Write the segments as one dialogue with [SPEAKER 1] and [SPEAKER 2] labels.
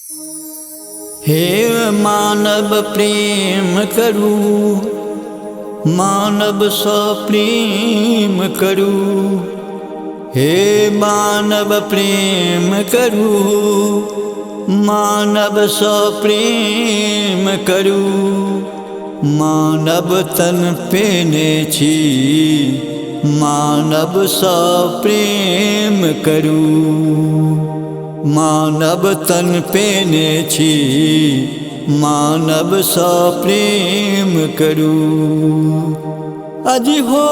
[SPEAKER 1] हे मानव प्रेम करू, मानव सँ प्रेम करू। हे मानव प्रेम करू, मानव सँ प्रेम करू। मानव तन पेने छी, मानव सँ प्रेम करू। मानव तन पेने छी, मानव सँ प्रेम करू। अजी हो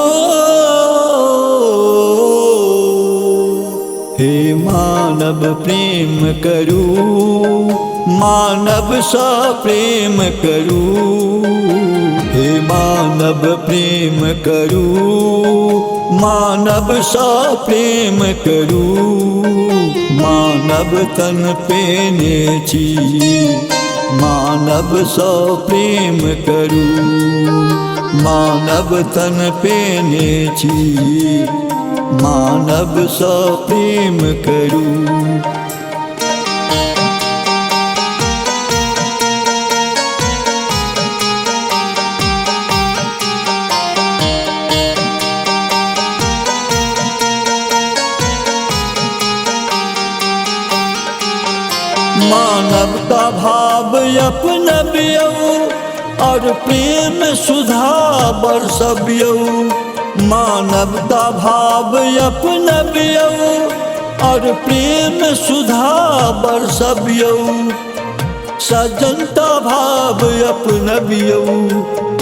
[SPEAKER 1] हे मानव प्रेम करू, मानव सँ प्रेम करू। हे मानव प्रेम करू, मानव सँ प्रेम करू। मानव तन पेने छी, मानव सँ प्रेम करू। मानव तन पेने छी, मानव सँ प्रेम करू। मानवता भाव अपनबियौ और प्रेम सुधा बरसबियौ। मानवता भाव अपनबियौ और प्रेम सुधा बरसबियौ। सज्जनता भाव अपनबियौ,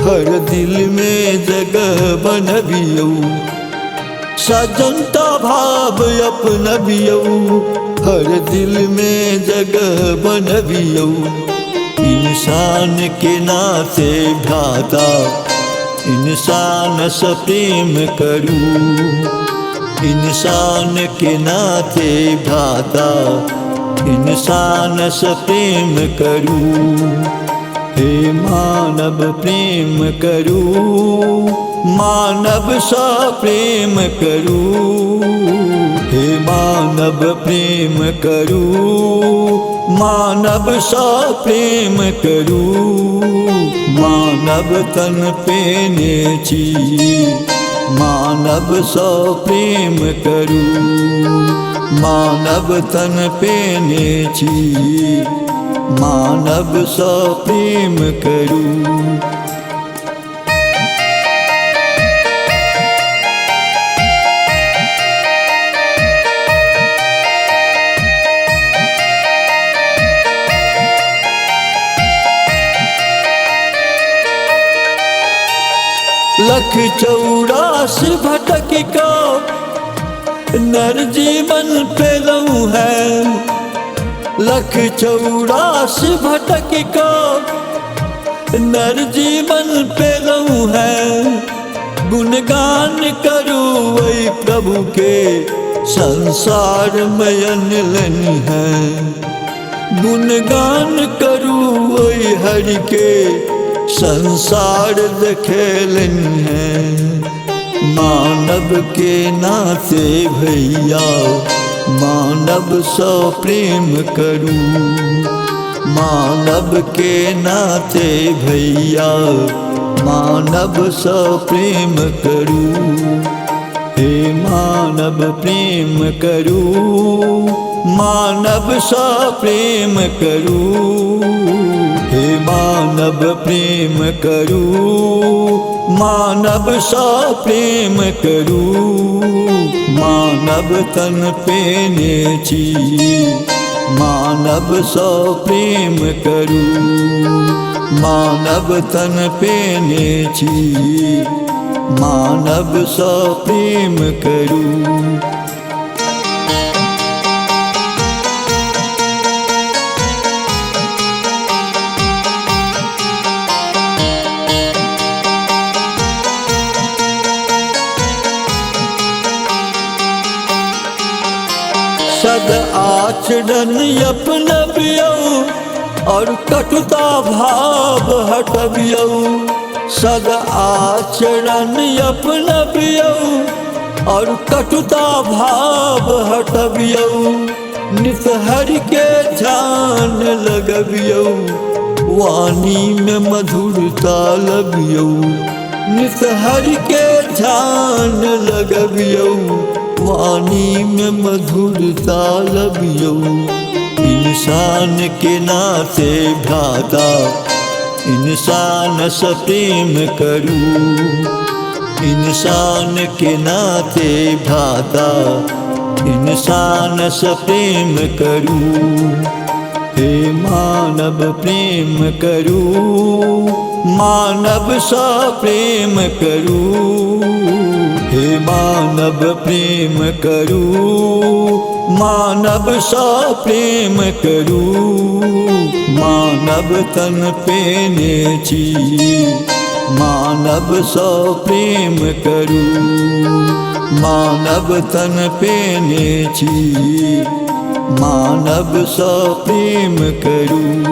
[SPEAKER 1] हर दिल में जगह बनबियौ। सज्जनता भाव अपनबियौ, हर दिल में जगह बनबियौ। इंसान के नाते भ्राता, इंसान सँ प्रेम करू। इंसान के नाते भ्राता, इंसान सँ प्रेम करू। हे मानव प्रेम करू, मानव सँ प्रेम करू। हे मानव प्रेम करू, मानव सँ प्रेम करू। मानव तन पेने छी, मानव सँ प्रेम करू। मानव तन पेने छी, मानव सँ प्रेम करू। लख चौरासी भटक का नर जीवन पेलऊँ है। लख चौरासी भटक का नर जीवन पेलऊँ है। गुणगान करू वही प्रभु के, संसार में अनलन है। गुणगान करू वही हरि के, संसार देखेलन है। मानव के नाते भैया, मानव सँ प्रेम करू। मानव के नाते भैया, मानव सँ प्रेम करू। हे मानव प्रेम करू, मानव सँ प्रेम करू। हे मानव प्रेम करू, मानव सँ प्रेम करू। मानव तन पेने छी, मानव सँ प्रेम करू। मानव तन पेने छी, मानव सँ प्रेम करू। सद आचरण अपनबियौ और कटुता भाव हटबियौ। सद आचरण अपनबियौ और कटुता भाव हटबियौ। नित हरि के ध्यान लगबियौ, वाणी में मधुरता लबियौ। नित हरि के ध्यान लगबियौ, वाणी में मधुरता लबियौ। इंसान के नाते भ्राता, इंसान से प्रेम करू। इंसान के नाते भ्राता, इंसान से प्रेम करू। हे मानव प्रेम करू, मानव सा प्रेम करू। हे मानव प्रेम करू, मानव सा प्रेम करू। मानव तन पेने छी, मानव सा प्रेम करू। मानव तन पेने छी, मानव सा प्रेम करू।